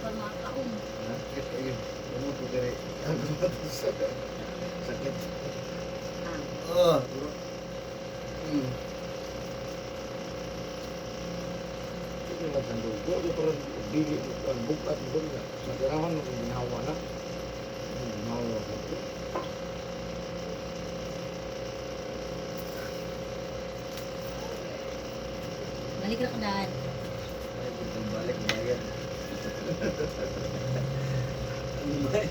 Para makaon. Sakit kayo. Umot ko diri. Sakit. Ah. Oh, bro. Hindi na tandugo. Di pero dili ang bukat mo na. Sa kirawan mo ginawa na. Ginawa ka. Balik ra ka dad. Ay, butang balik bayad. Ano ba?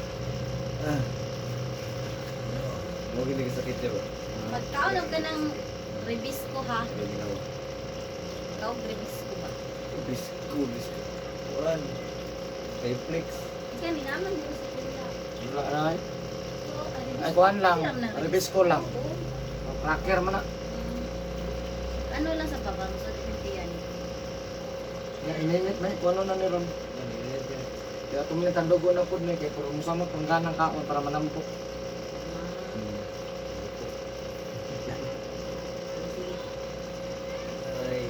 Ah. Mo gini sakit diba? Pagkaon og ka ng Rebisco ha. Ano ginawa? Ikaw Rebisco ba? Bisko, bisko. Kuan. Reflex. Ikaw ni naman dito sa kuya. Wala na ay. So, Ay, kuan lang. Alam na, Rebisco lang. Oo. Cracker man na. Ano lang sa baba, so yan. Nga ininit may kuno na ni ron. Kaya tumili tandugo na pud ni kay pero musamot ang ganang kaon para manampok. Ah, sige. Ay.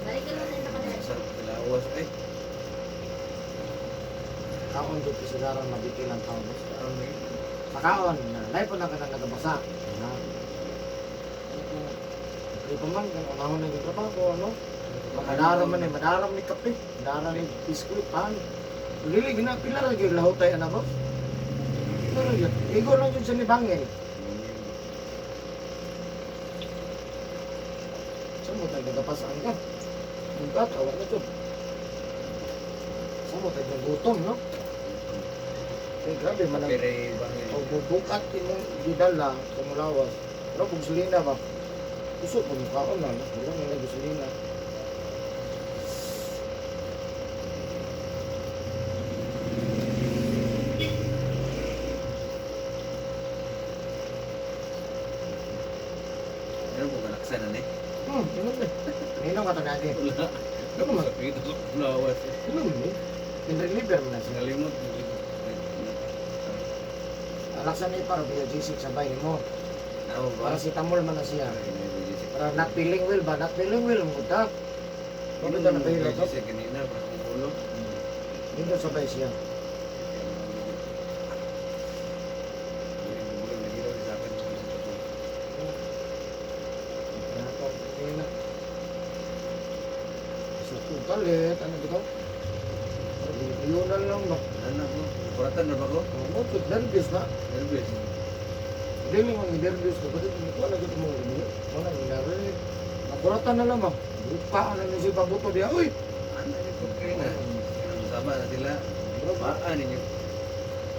Balik ka lang sa isa ka dad. Sarap lawas ay. Kaon jud kasagaran mabitin ang taon. Kaon lagi. Sa kaon na lahi po na ka nang nagabasa. Na. Di pa man kung unahon na yung trabaho ano. Makadaram man eh, madaram ni kape, madaram ni biskuit, pan. Dili gina pila ra gyud lahutay ana ba? Pila ra gyud. Igo lang gyud sa ni Bangil. Sa mo tayo nagapasaan ka? Bugat, awa na to. Sa mo tayo gutom, no? Eh, grabe man ang Pere bangil. pag bubukat imong gidala sa mulawas. Pero kung gasolina ba? Kusog mo kaon na, no? Wala na lang gasolina. Pero ko kalaksan na ni. Yun eh. Ninom ka to natin. Wala. Ano man? Sakit ako lawas. Inom ni. Pinreliver mo na siya. Nalimot. Alaksan ni para BLG6 sabay mo. Namo ba? Paracetamol man na siya. Para not feeling well ba? Not feeling well mo ta. Ano ta na ba to? Kanina para akong ulo. Hindi sabay siya. Kanina. So, kung kalit, ano ba ito? Yun na lang ba? Ano ko? Kuratan na ba ko? Mo, nervous na. Nervous. Dili mo nervous ka. Kasi hindi ko alam mo. Wala, nervous. Nakuratan na lang ba? Buka na niya si Pabuto diya. Uy! Ano ni ko kaya na? Sama na sila. Bro, ba? Baan ninyo.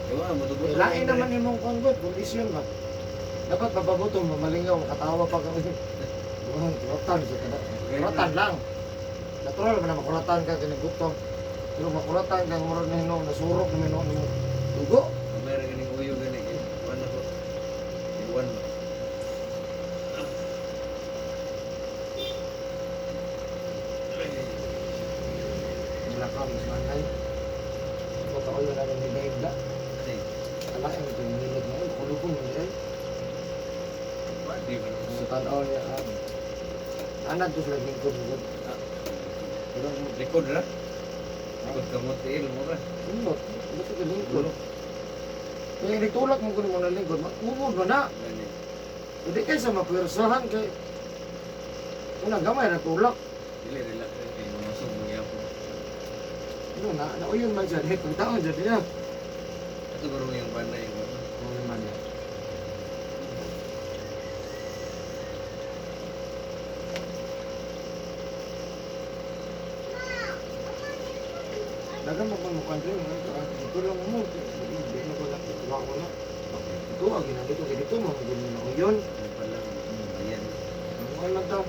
Ewa, mutubuto. Eh, lain naman imong kwan kondisyon ba? Dapat papabuto mo, malingaw, makatawa pa ka. Bukan, kuratan siya kada. Kuratan lang. Natural man na makuratan ka kinigutom. Pero makuratan ka, murag na hinom, nasurok na hinom mo. Dugo. Meron ganing uyo gani. Iwan ako. Iwan ba? Wala ka, mas manay. Kota ko yun namin ni Babe da. Kasi, Alain ito yung nilog na yun. Kulubong yun eh. di ba naman Sa tanaw niya, ah. Anad to sila lingkod. Lingkod. Pero, Likod ra? Likod kamot tiil mo ra. lingkod. Basta ka lingkod. Kaya nagtulak mo kuno mo na lingkod, maubod mo na. Gani. Hindi kaysa mapwersahan kay unang gamay na tulak. Dili relax ra kay mamasog mo yapon. Ano na, nauyon man siya, kung taon siya niya. Ato barong yung banay yung ano. Ano naman yan? Dagan mo kung mukhang rin, ito lang mo, hindi na ko lang, ito ako na. Ito, ang ginagito, dito, mga ganyan ako yun. Ano pa lang. Ayan. Ano lang daw?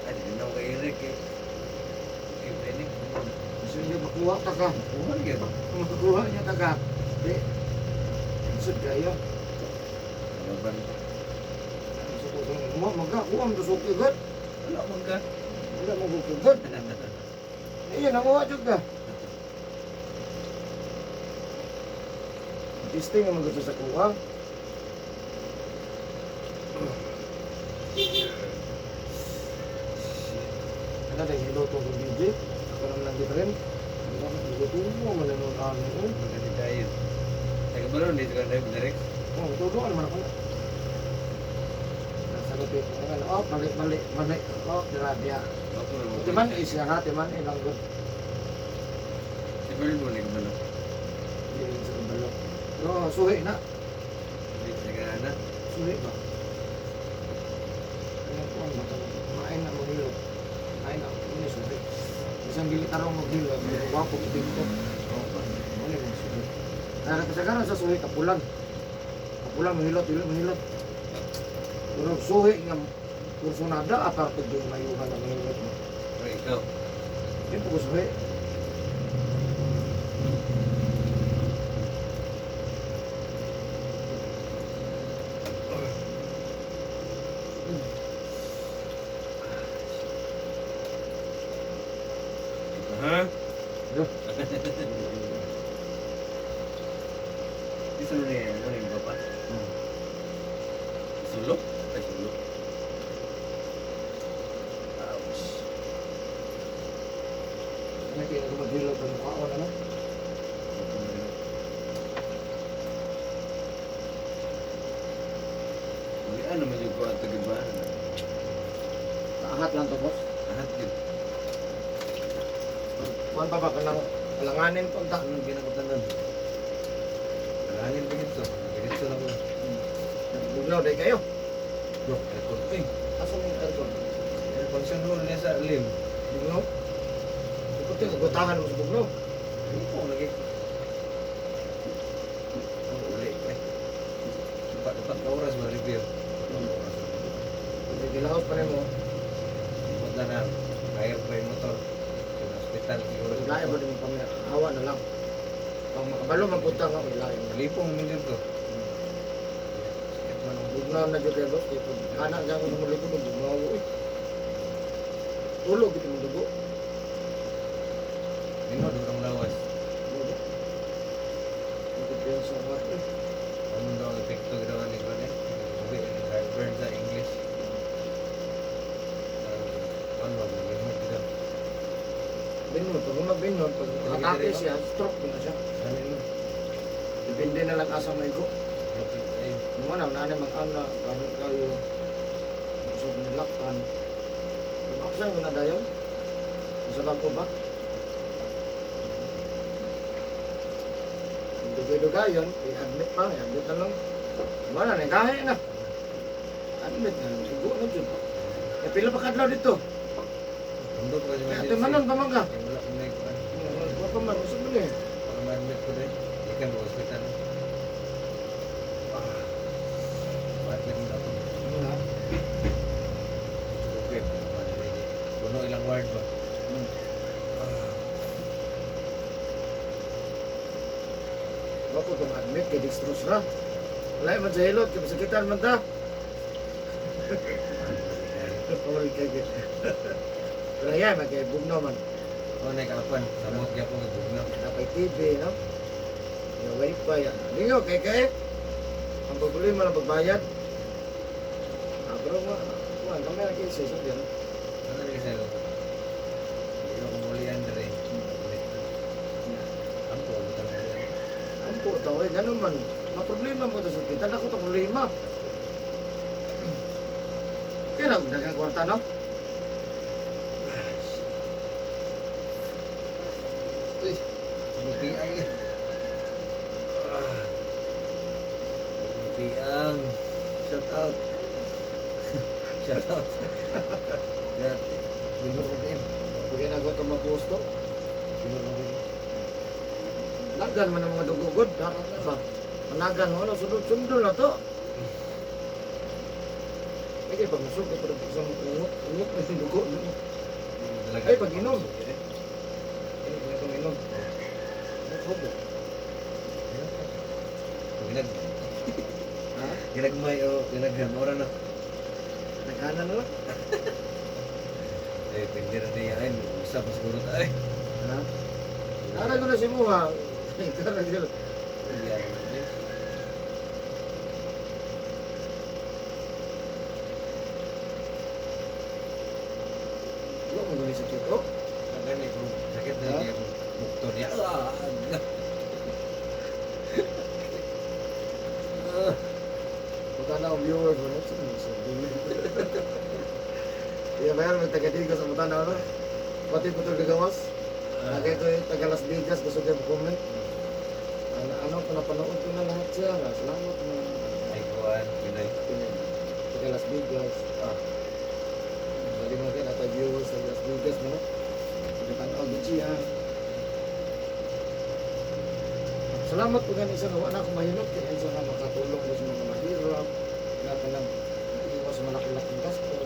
Ay, di na ako kay Eric eh. Okay, pwede. Gusto niya makuha ta ka. Kuha gyud. Makuha niya ta ka. Di. Sud kayo. Laban pa. Gusto ko mo maga kuha mo suki gud. Wala man ka. Wala mo gud. Iya nanguha jud ka. Testing ang mga sa kuha. Ano dahil hiluto kong DJ? Ako naman lang dito rin. Tumo man na nung ano. Oh. Maganda tayo. Taga balon dito ka na direct. Oh, tuloan man ako na. Nasa lupit ko nga, oh, mali, mali, mali. Oh, grabe ah. Ako na mo. Timan is nga, timan ilang good. Si Berlin mo ni kabalo. Hindi rin sa kabalo. Pero suhi na. Dito sa na. Suhi ba? Ano po ang bata? Main na mo hilo. Main na mo ni suhi. Isang gili tarong mo hilo. Pero wapo ko dito. Oo pa. Ano yung suhi? Kaya kasagaran sa suhi, kapulan. Kapulan, mahilot, hilot, mahilot. Pero suhi nga, kursunada, aparte yung mayuhan na mahilot mo. Pero ikaw. Hindi po ko suhi. Ha? Yo. Isulo na yan. Ano yung papa? Isulo? Ay, sulo. Ouch. Ano kaya nagmaghilot ang mukhaon, ano? Muli ano medyo ko ato giba. Taangat lang to, boss. Ahat gid. Kuan pa ba ka ng alanganin pa ta? Anong ginakutanan? Alangin pa gito. Gito na ko. Bugnaw day kayo. Bro, aircon. Uy, Asa mo yung aircon? air function hall niya sa lim. Bugnaw? Ikuti, gutahan mo sa bugnaw. Ano po lagi? Ang uli eh. Upat ka oras ba review? Upat ka oras. Hindi, gilaos pa rin mo. Upat na na. Kaya pa yung motor. Sa hospital siguro. Lain ba din mo pamilya? Awa na lang. Pag makabalo, magpunta nga, uy, lain. Lipong mindir to. Sakit man ang Bugnaw na dyan kayo, boss. Kaya pag anak dyan ko sa mulikod, bugnaw ko, uy. Tulog, ito mong dugo. Minod, urang lawas. Dugo. Ang kumpiyansa ko, uy. Ano daw ang epekto ginawa ni Gwane? Uwi, heartburn sa English. Ano ba, minod ginawa. Binod, pag umabinod, pag atake siya, stroke na siya. Ano yun? Depende na lang asa may go. Lupit ay. Mga na, nanay mag-ana, gamit kayo. Usap nilaktan. Ako sa'yo na dayon. Sa bago ba? Dugay-dugayon, i-admit pa, i-admit na lang. Wala na, kahay na. Admit na, igo na dyan. Eh, pila pa kadlaw dito? Mundo pa kasi Kaya manon pa man ka. Eh, wala ko na ikuan. Wala pa man, usap mo na eh. Para ma-admit ko din. Ikan ba hospital? Ah. Ba't lang na ako? Ano na? Okay. Puno ilang ward ba? Ah. Wala ko ma-admit, kay dextrose ra. Wala man sa hilot, kay masakitan man ta. Pawal kay. Pero yan, magkay bugno man. Oh, naikalapan. Samot gyapon nga bugnaw. Napay TV, no? Yung wifi, ah. Lingaw, kay kay. Ang problema lang pagbayad. Ah, pero nga, kuhan, kami na kayo sa diyan. Ano rin sa'yo? Hindi ko kumulian dere. Ampo, butang ulian. Ang puto, eh, ganun man. Maproblema mo ito sa ospital. Ako ito problema. Kaya na, daghang kwarta, no? Uy, mutiang eh. Ah. Mutiang. Shout out. Shout out. Dati. Binur ko din. Pag na ko ito mapusto, Binur ko din. Nagan man ang mga dugugod. Dapat na ba? Managan mo, ano, sundol-sundol na to. Ay, kaya pag nasug, ito sa ungot, ungot na yung dugo. No? Ay, pag inom. Ay, hindi ko minom. Ano ko ba? Ginag Ha? ginagmay o ginaghan ora na. Naghanan na lang. Eh, pwede na niya ay usap pa siguro tayo. Ha? Nara ko na si Muha. Nara ko. Yan. Eh. Wala mo gawin sakit, oh. Ang gani ko sakit na Ha? niya ko. Bukto niya. Ah! Ah! Punta na ang viewers mo. Sa mga sabi. Iya, bayar may taga-Digos sa Mutana, no? Pati po ito gagawas. Lagay ko yung taga Las Vegas, gusto kayo comment. Ano, ano, pinapanood ko na lahat siya. Salamat mga Ay, kuwan, Pinay. Pinay. Taga Las Vegas. Ah. Bali mo kayo, nata viewers sa Las Vegas, no? Pagkatanaw din siya. Salamat po gani sa nawa na ako mahilot kaya sa nga makatulong ko sa mga mahirap na kanang iwas sa malaki-laking gasto.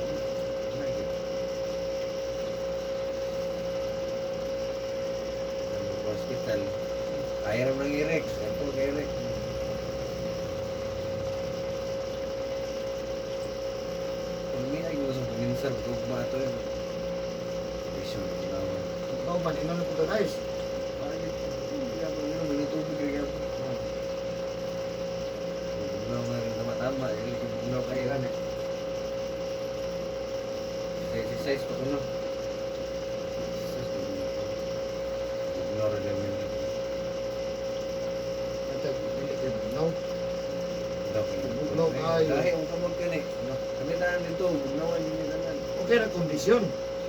Ang hospital. Ayaw ng Eric. Ganito kay Eric. Kung may ay gusto kuminsan, gugma ito yun. Vision ko naman. Ikaw ba, inom na po ka guys? Parang ito, hindi ako yun, may tubig rin ako. Bugnaw nga rin tama-tama, eh, bugnaw kayo. Kaya gani. Exercise pa ko no. Exercise pa ko. Bugnaw rin namin. Ito, dili kayo no? Bugnaw Bugnaw kayo. Dahil ang kamot ka ni. Kami na dito, bugnawan yun yung tanan. Okay na kondisyon.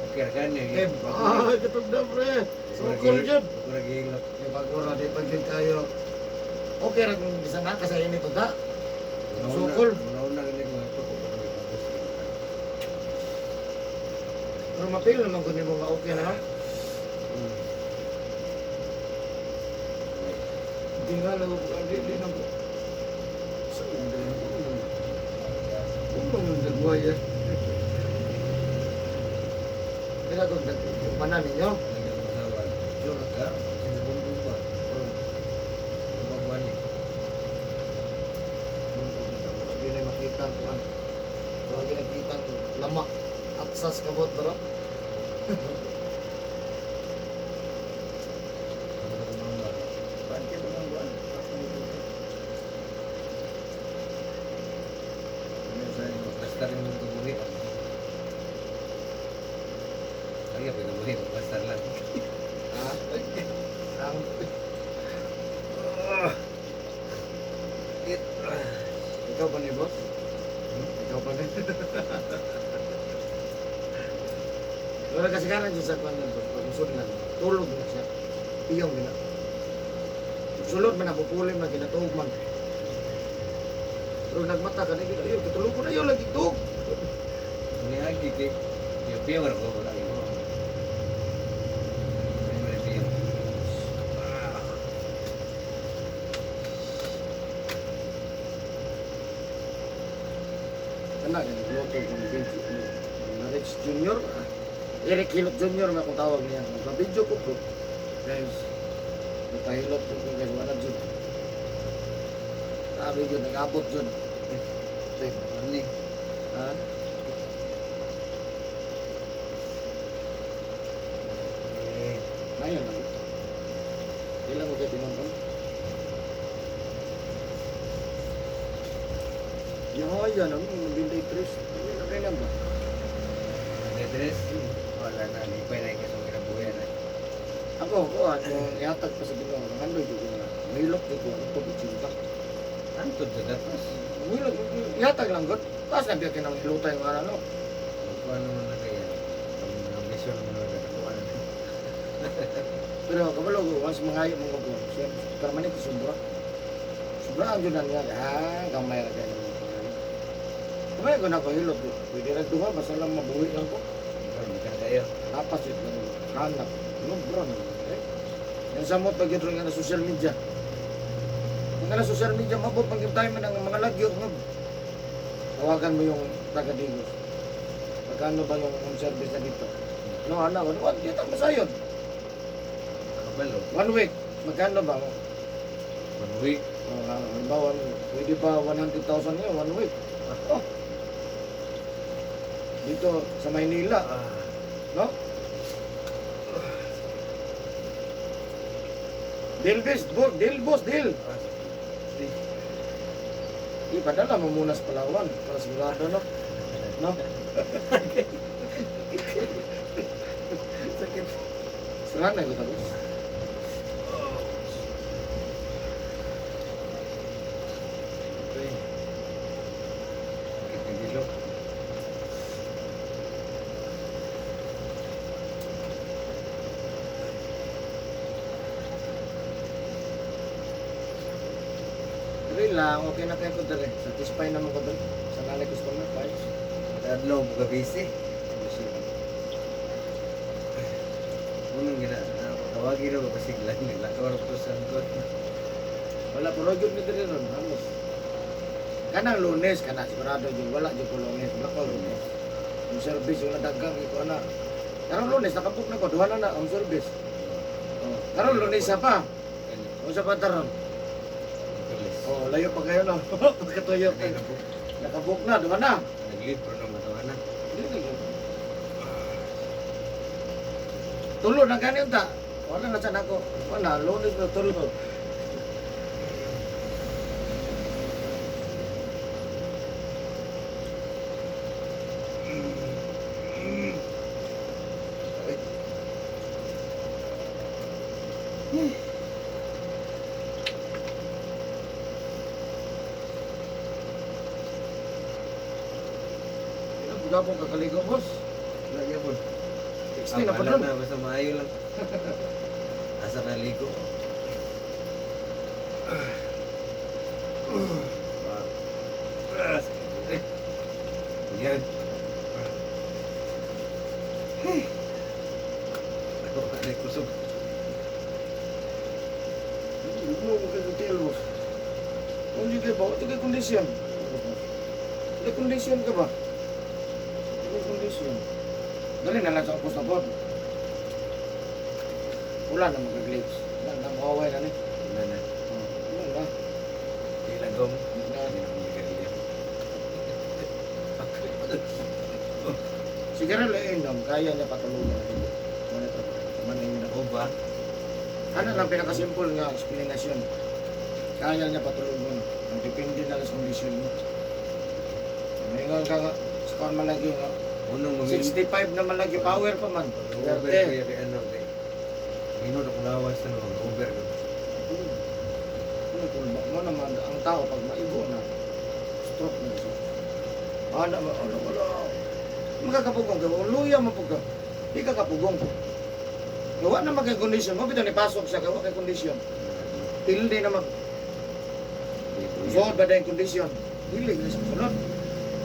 Okay, gani. Eh, ah, katog na pre. Sukol yun. Kurang gilot. Eh, bago na, di pag yun kayo. Okay ra kung bisan na kasi ini to da. Sukol. Una-una gani ko ito ko kung may pagos. Pero mapil naman kung mo nga okay na no? Hindi nga lang ako di di na ko. Sa hindi na ko. Ulo ng dagwaya. Kaya kung nagpanan ninyo. Nag-asawa. Yun. Ka, sinubumbong ba? Bumagwan eh. Hindi na makita ang kuan. Wala nakita ang lamak. Atsas kabot bro. Bakit ito bang buwan? Magpastar yung magkabuhi. Ay, pinabuhi, magpastar lang. Ha? Ang ikaw pa ni boss? Ikaw pa ni. Wala kasi kanan dyan sa kuan lang boss. Pag usod lang, tulog na siya. Piyong gina. Sulod man napupuli man ginatuog man. Pero nagmata ka na gina, ayun, katulog ko na yun, lagi tuog. Niagi kay yung piyor ko wala yun. Ay, wala piyor. Kana ganun, loto kong video ni Rich Junior. Ah. Eric Hilot Junior may akong tawag niya. Nagpa-video ko bro. Guys, nagpahilot ko ko guys, wala jud. Sabi jud, nag-abot jud. Ano ni? Ha? Eh, Ngayon lang. Ilang ko kayo tinungkol? Yung yan, ang 23. Okay lang ba? Andres, wala na, lipay na yung kasong kinabuhi na. Ako, kuan, kung ihatag pa sa Ginoo, nangandoy jud ko na. Mahilot jud ko, ang tubig cinta. Antod sa gatas. Mahilot, ihatag lang god. Taas na biya kinang hilutay nga ano. Magkuha naman na kaya. Ang mga mission naman na kakakuha na. Pero kabalo ko, once mangayo mong ko, siyempre, permanent ko sobra. Sobra ang yun na niya, ah, gamay ra kayo ng mga. Kamay ko na ko hilot, pwede ra duha, basta lang mabuhi lang ko. Ikaw, hindi ka kayo. Lapas yun, ganun, hanap, sobra na. Eh. Yan sa mo, pag yun nga na social media. Kung nga na social media, mabot pag yung time ng mga lagyo, nga. Tawagan mo yung taga Digos. Magkano ba yung home service na dito? No, ano, ano, ano, dito, basta yun. Nakabalo. One week, magkano ba? One week. Oh, halimbawa, pwede ba 100,000 ngayon, one week? Oh. Dito sa Maynila, Ah. no? Deal boss, deal boss, deal. Di. Ipadala mo muna sa Palawan para sigurado, no? No? Sakit. Sira na ko tapos. lang, okay na kayo ko dere. Satisfy naman ko dere. Sa nanay customer, five. Adlaw mo ka busy. Unang gina, tawagin ako kasi lang, naglakaw ko sa angkot. Wala po gyud ni dere ron, halos. Kanang Lunes, kana sigurado jud wala jud ko Lunes, blackout jud ko. Ang service yung nadagang ko ana. Karon Lunes nakabook na ko, duha na na ang service. Oh, karon Lunes sa pa. Unsa pa taron? Oh, layo pa kayo no. Pagkatuyo kay nakabook na, duha na. Naglibro na matawa na. Dili na gyud. Tulo na gani unta. Wala na sa nako. Wala Lunes na tulo. Ito, pong kakaligo, boss. Wala gyapon. 16 na pa Wala doon. na, basta maayo lang. Asa na ligo. Yan. Ako, ay, kusog. Ano ko kay hotel, boss? Kung di kayo ba, ito kay kondisyon. Hindi kondisyon ka ba? Hindi kondisyon. Dali na lang sa upos na pod. Wala na magaglitch. Wala na, mawaway na ni. Wala na. Wala na. Di lagom. Hindi na. Hindi na kumigarilyo. Sigarilyo inom, kaya niya patulugan. Ano ito? Manin na. Ako ba? Ano lang pinakasimple nga explanation. Kaya niya patulugon. Ang depende na lang sa kondisyon mo. Ngayon ka nga, sa kuwan man lagi nga. Unang mamil. 65 naman lagi, power pa man. Over Derte. ko yung ano. Kay. Minod ako lawas na mag-over ko. Ano kulba mo naman, ang tao pag maigo na, stroke na siya. Ana ba, wala, wala. Makakapugong ka, luya mo po ka. Di ka kapugong. Gawa na magkay kondisyon mo, bitaw ni pasok siya, gawa kay kondisyon. Tilde na mag, Suod ba dahil kondisyon? Dili na sa sunod.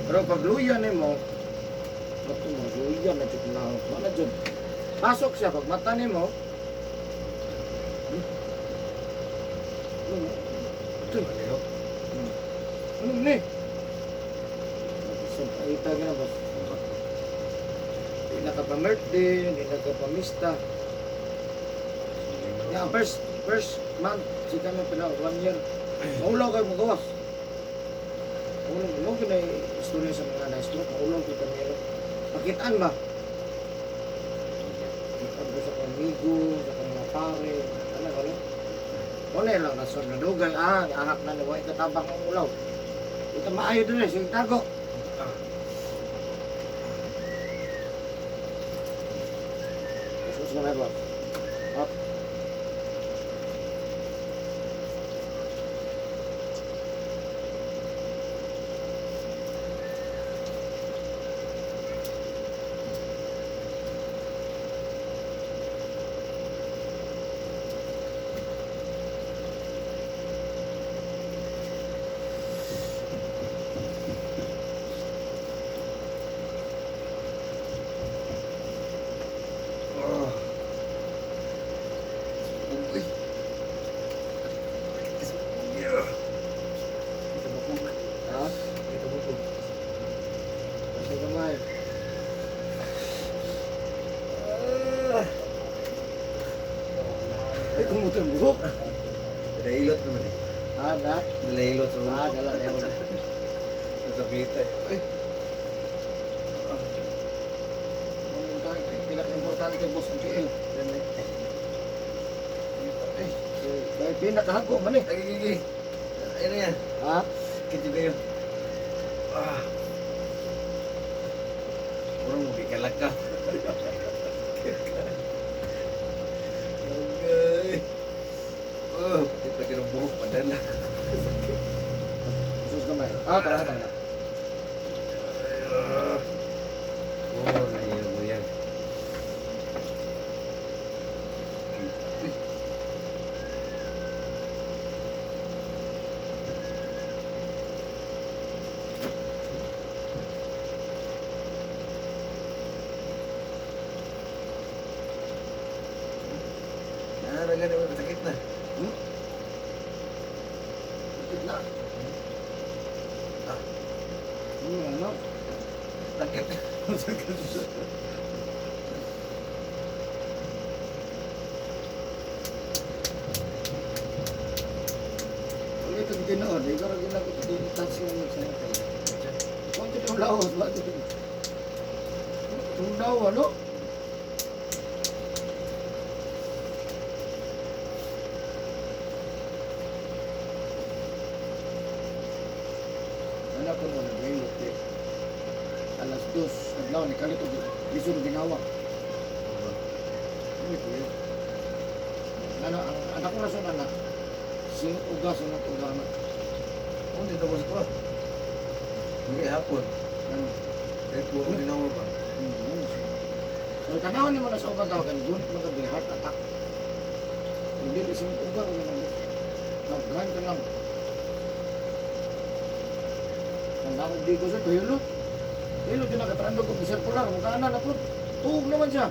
Pero pag luya ni mo, bato mo, luya na jud na. Wala jud. Pasok siya, pag mata ni mo, Ito, ano ni? So, ay tayo na boss. Hindi na ka pa birthday, hindi na ka pa mista. Yeah, first month, si kami pala, one year. Maulaw kayo magawas. Maulaw, mo na istorya sa mga na-stroke, maulaw kayo kamero. Pakitaan ba? Pakitaan ko sa kamigo, sa kong mga pare, ano, ano? Wala lang rason na dugay, ahak na nawa, ikatabang ang ulaw. Ito maayo din eh, sige tago. Sus na ba? Up. Oh. Uy. Ito bukog. Ha? Ito bukog. Basta gamay. Ah. Ay, kumuto ang buhok. Dalailot naman eh. Ah, na? Dalailot sa Ah, dala na yun. Nasakita eh. Ay. Ang pinaka-importante, boss, ang tiil. Yan eh. Ay, dahil pinakahago man eh. Ay, ay, ay. Ayun na yan. Ha? Kito kayo. Ah. Puro mo gikalak ka. Okay. Oh, pati pa kinong buhok padala. Sus gamay. Ah, tara, tara. Oh, nahihirap mo yan. gani may sakit na. Sakit na. Ah. Ano? Sakit. Sakit. Ulit ang ginoon, ikaw rin ginagawa ko dito, touch lang yung sa'yo kayo. Kung ito yung laos, ba? Itong daw, ano? Anak ko noon, nag-hilot eh. 2:00, adlaw, ni kalit, lisod ginawa. Ano ito yun? Ano, ang anak ko rason anak, sing uga, sing uga, anak. Oh, dito ko sa ko. Hindi hapon. Ano? Kahit po ako ginawa ba? Ano siya? So, tanawin mo na sa uga daw, kan gunit mo gabi, heart attack. Hindi, di sing uga, kung ano. Nag-grind ka lang. Ang dami di ko sa hilot. Hilot yun nakatrando ko, circular, mukha na na po. Tuog naman siya.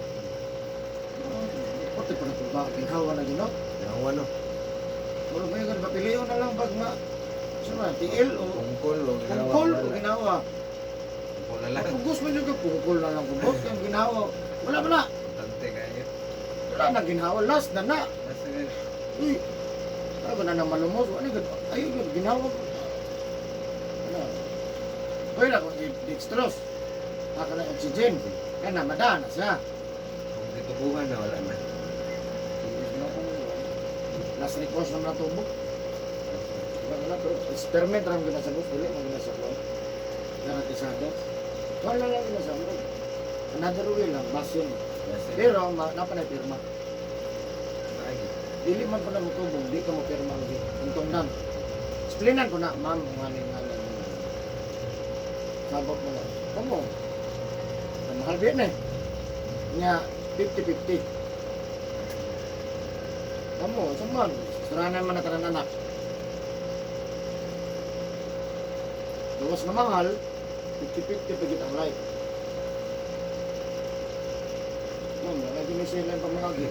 Pati pa na ito ba? Ginhawa na gino. Ginawa no. Muro mo yun, papiliyo na lang pag ma... Sino TL o Tungkol o ginawa. pungkol o Wala. ginawa. Tungkol na lang. Kung gusto mo yun ka, pungkol na lang. Kung gusto yung ginawa. Wala ba na? Tante kayo. Wala na ginawa. Last na na. Nasa nga. Uy, ako na na malumos. Ano yun? Ayun yun, ginawa ko. Ano? Uy, na kung dextrose. Aka na oxygen. Kaya na, madana siya. Kung ditubuhan na wala na. Last recourse naman na tubo. Wala na, pero experiment lang ginasabot. Wala lang ginasabot. Garantisado. Wala lang ginasabot. Another way lang, basin. Nasa Pero, napa na pirma. Maagi. Dili man pala mo tubong, di ka mo pirma ang untong dan. Explainan ko na, ma'am, nga ni nga ni. Sabot mo na. Kamo, ang mahal biyan eh. Nga, 50-50. Kamo, saman, saranan man na tanan anak. Gawas na mahal, 50-50 pagit ang life. Ma'am, naging sila yung pamangagi.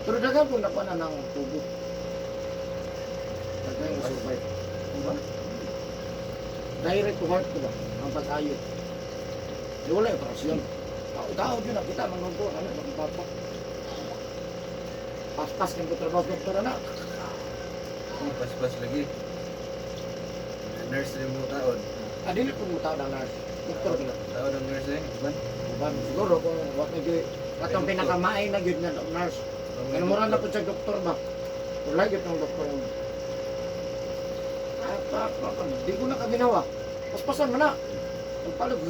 Pero dagan kung nakuha na ng tubo. Dagan yung survive. Diba? Direct to heart ko ba? Ang pag-ayo. Di wala yung operasyon. Tao-tao yun, nakita, mga ko, ano, magpapa. Paspas ng trabaho doktor na. Paspas lagi. Nurse rin mo taon. Ah, dili po mo tao ng nurse. Doktor ka na. Taon ang nurse eh. Diba? Uban, siguro kung what na gyud atong pinakamaay na gyud nga nurse. Ano mura na po siya doktor ba? Wala gyud ng doktor. Ah, pa, pa, pa, di ko na kaginawa. Paspasan mo na. Ang palog.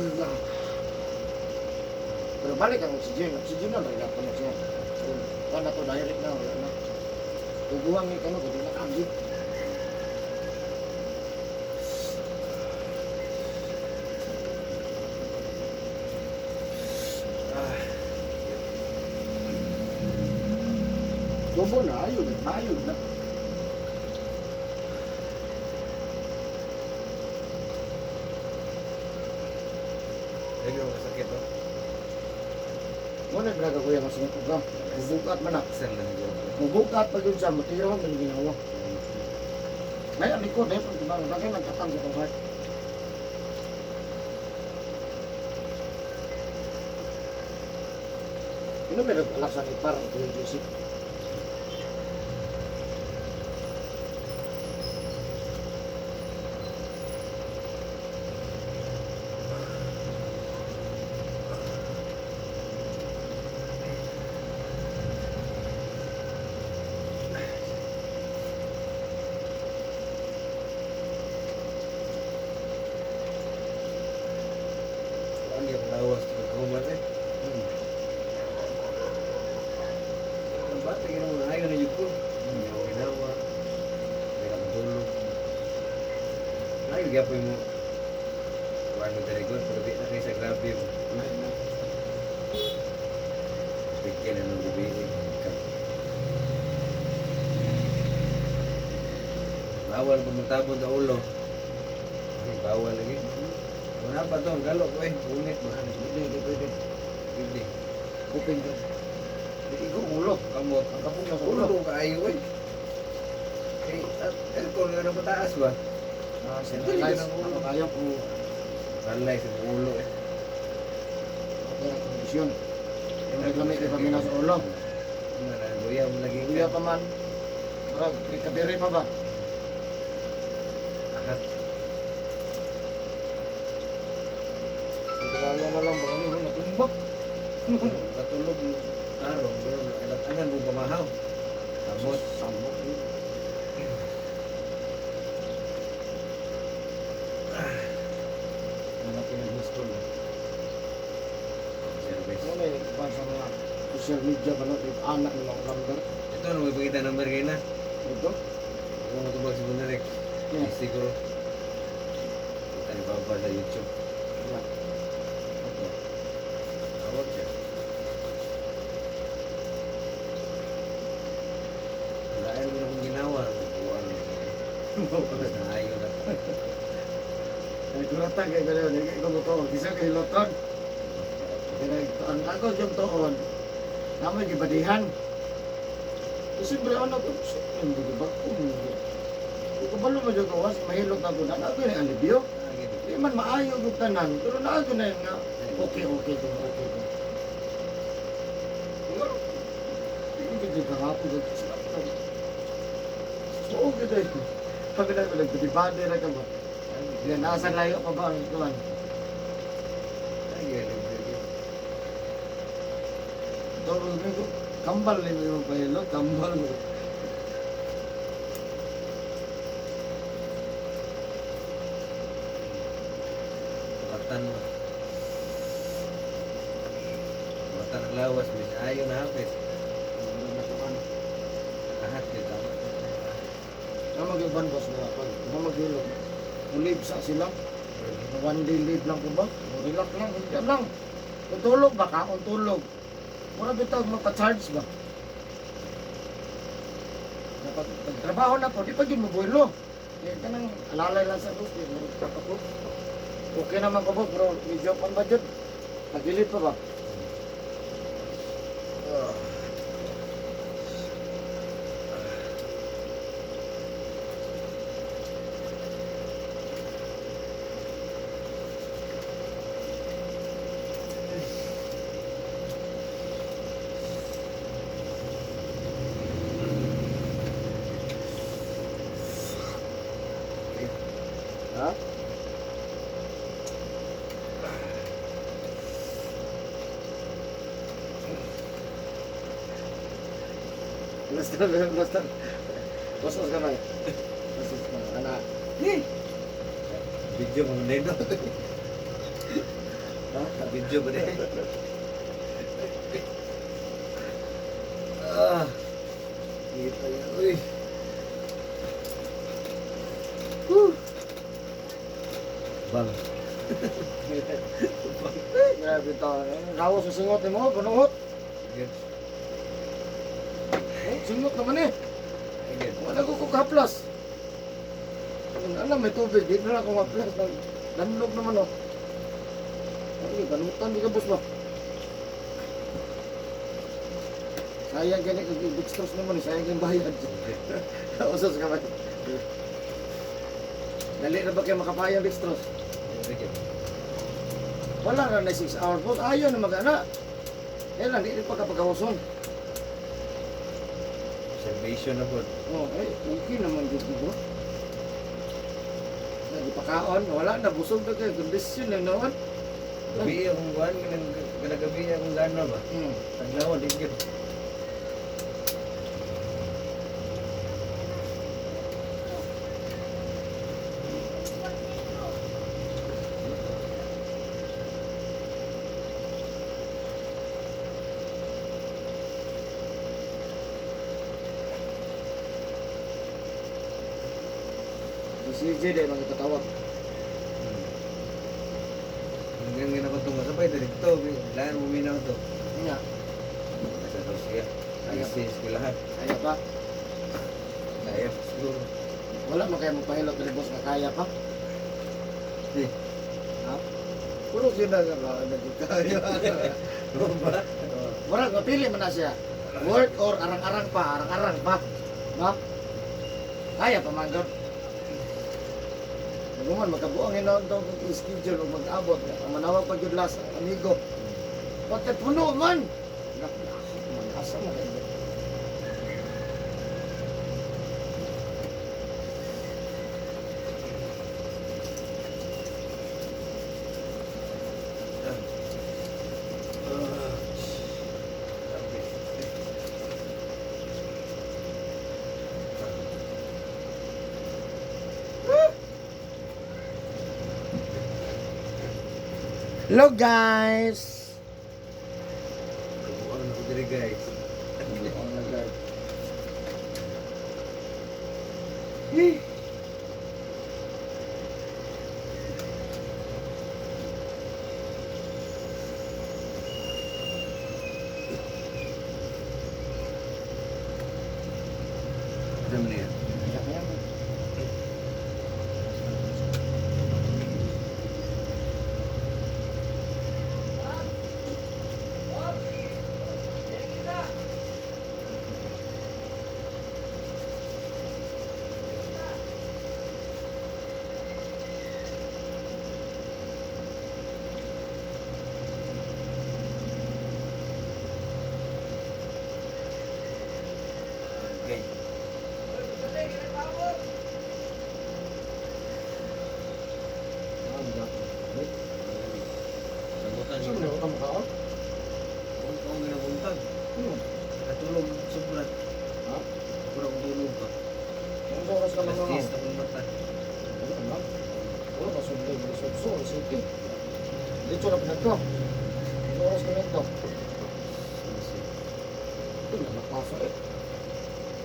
Pero balik ang oxygen. Oxygen na, nagapa na siya. So, wala na to, direct na, wala na. Tuguhan ni kano, kundi na kaagit. Ah. Tubo na, ayun, ayun na. Lagi ako sakit oh. Muna yung kuya mas nga. Mubukat man na. Saan lang ako. Mubukat pag yun siya, matiyaw ang ginawa. Ngayon, ang likod, eh, pag diba, bagay nagkatang sa itong heart. Ano meron alasan ni Par, Kuya Joseph? Lagi ako lawas sa pagkahuman eh. Ang bata, ginawa na ayaw na yun ko. Hindi ako ginawa. Hindi ka matulog. Ayaw, gyapoy mo. Kuhaan mo dari God, pero di na kayo sa grabe mo. Bigyan na ng gabi eh. Bawal pa magtabon sa ulo. Ay, bawal lagi. Wala pa to, ang galo ko eh. Unit ba? Hindi, hindi pwede. Hindi. Open ka. Igo ang ulo. Kamot. Ang kapog na sa ulo. Ulo kaayo eh. Kay aircon nga na pataas ba? Ah, Dili sinalay. ka ng ulo. Ano kayo? Balay sa ulo eh. Okay, ang kondisyon. Yung naglamig kay pamina sa ulo. Ano na, luya mo lagi Luya ka. pa man. Murag, may kabiri pa ba? Ahat. Lalo na lang ba? Ano, natumbak. Katulog tarong, pero alatanan mo pamahaw. Samot. Samot. Ano pinag-install? Service. Ano may iba sa mga social media ba no? Yung anak ng mga number. Ito, nung ipakita number kayo na. Ito? Kung matubag si Bundarek. Yeah. Siguro. Kita ni Baba sa YouTube. Yeah. Ito. Tawag siya. Wala mo na akong ginawa. Buwan mo. Naayo na. Ay, kurata kay gano'n. Ay, ikaw mo to. Kisa kay Loton. Kaya ang ako yung tuon. Naman gibadihan. Eh, siyempre, ano ko, hindi ba ko? Kung kabalo mo dyan gawas, mahilot na ko na. Ako na alibyo. Di man maayo yung tanan, pero naago na yun nga. Okay, okay to, okay to. Pero, hindi ko kahapon. So, okay na yun. Kami na, nagdibade na ka ba? Yan, nasa layo pa ba ang ikuan? Toro ko, kambal ni mo pahilo, kambal mo. Kuratan mo. Kuratan ang lawas. Bis ayaw na hapit. Ahat yun. Tama. Ang mag-iban boss nga pag maghilom, leave sa sila. One day leave lang ko ba? Relax lang, hindi lang. Kung tulog ba ka? Kung tulog. Mura bitaw magpa-charge ba? Dapat pagtrabaho na po, di pa yun mabuelo. Kaya ka nang alalay lang sa boss, di mo ako. Okay naman ko boss, pero medyo pan ba dyan? Tagilid pa ba? Ha? Basta, basta. Basta kamay. Basta kamay. Anak. Video mo na yun. Ha? Video ba din? Ah. Kita yan. Uy. Woo. Bang. Grabe to. Ang gawas sa singot ni mo, panuhot. Good. Oh, singot naman eh. Again. Wala ko kukaplas. Alam, may tubig. Di na ako maplas. Danlog naman oh. Ay, balutan di ka boss ba? Sayang gani kag dextrose naman eh. Sayang yung bayad. Usas ka ba? Dali na ba kayo makapayang dextrose? Sige. Wala na na 6 hours boss. Ayaw na mag-ana. Kaya lang, di rin pa kapag-awson. Salvation na po. Oh, eh, okay naman dito bro. Nagpakaon, wala na, busog na kayo, kondisyon na naman. Gabi akong kuhan, kanang gabi akong gana ba? Taglaw, di gyud. Si CJ dahil magpatawag. Hanggang nga ako itong masabay, dito, lahan mo minaw to. Nga, Nasa to siya. Ay, ko lahat. kaya pa. Kaya siguro. Wala man kayo magpahilot na boss nga kaya pa. Eh, Ha? Pulo siya na nga, nagkaya. ano ba? Wala, mapili man na siya. Work or arang-arang pa, arang-arang pa. No? Kaya pa man gud. Naguman magkabuang hinaon tong schedule ug mag-abot. Ang manawag pa gyud last ang amigo. Bakit puno man? Asa man kayo? Okay. Hello guys. Kabuang na ko diri guys. Kabuang na guys. Dami na yan. Okay. Sabutan Saan niyo. mo ka mukhaon? Kung kung ginabuntag. Hmm. Nakatulog sobra. Ha? Pura kong tulog ba? Anong oras ka Alas lang 10 na akong mata. Wala lang. Wala pa sunday, may sotso, city. Dito na pinagto. Anong oras ka nito? Ito na napasa eh.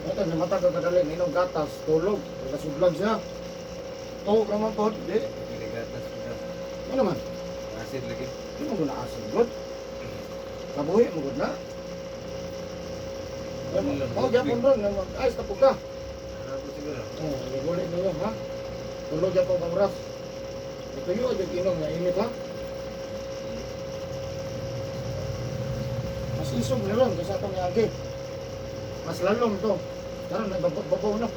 Ito, namata ka kadali, ninom gatas, tulog, nagkasudlan siya. Tuog naman po, di. Giligatas ko na. Ano naman? Acid lagi. Di mo na asin, good. Kabuhi mo good na. Oh, gyapon ron, ayos na po ka. Ano po siguro? Oh, naguli na yun, ha? Tulog gyapon kang oras. Ituyo, yung inom na init, ha? Mas isog na ron kaysa itong niagi. Mas lalom to. Tara, nagbabaw na.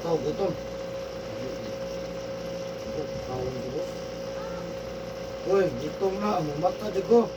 Ikaw gutom. Oh, kaon ko, boss. Uy, gutom na. Ang mata di ko.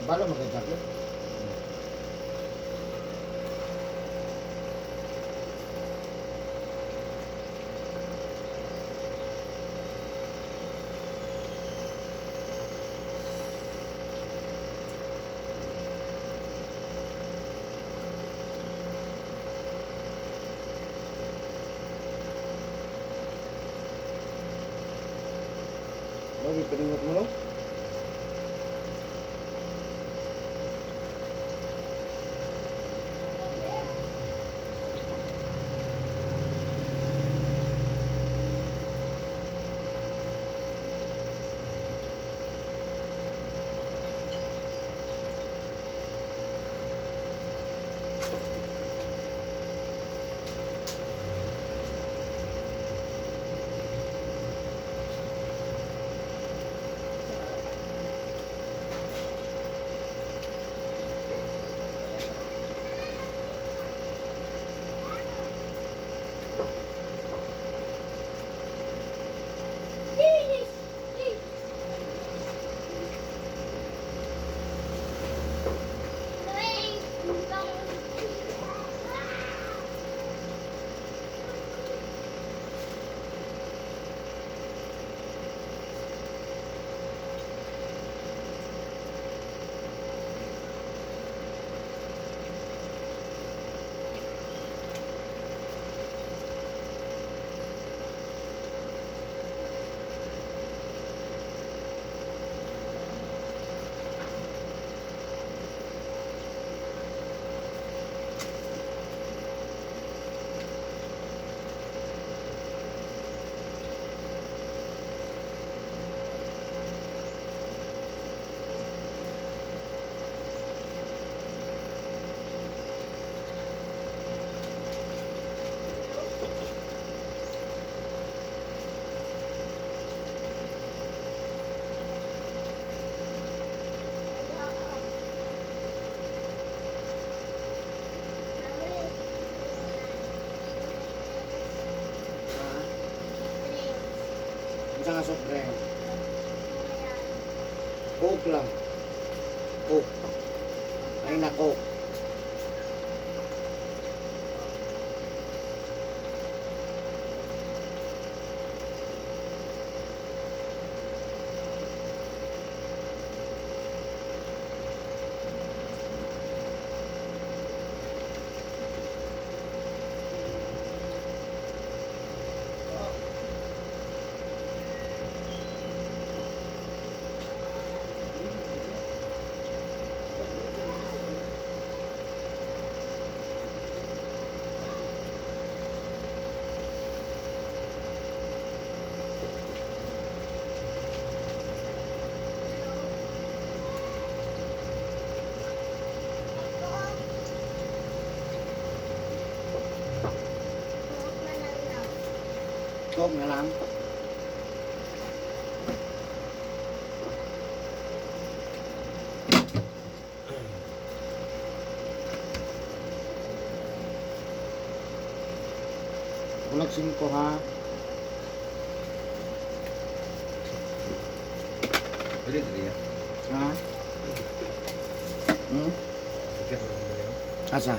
Bala mo kay Jackie? Lagi paningot mo, no? Ha? Unsa nga soft drink? Coke lang. Coke. Ay na Coke. Coke na lang. Bulag 5 ha. Pwede diri ya. Ha? Sige, Asa?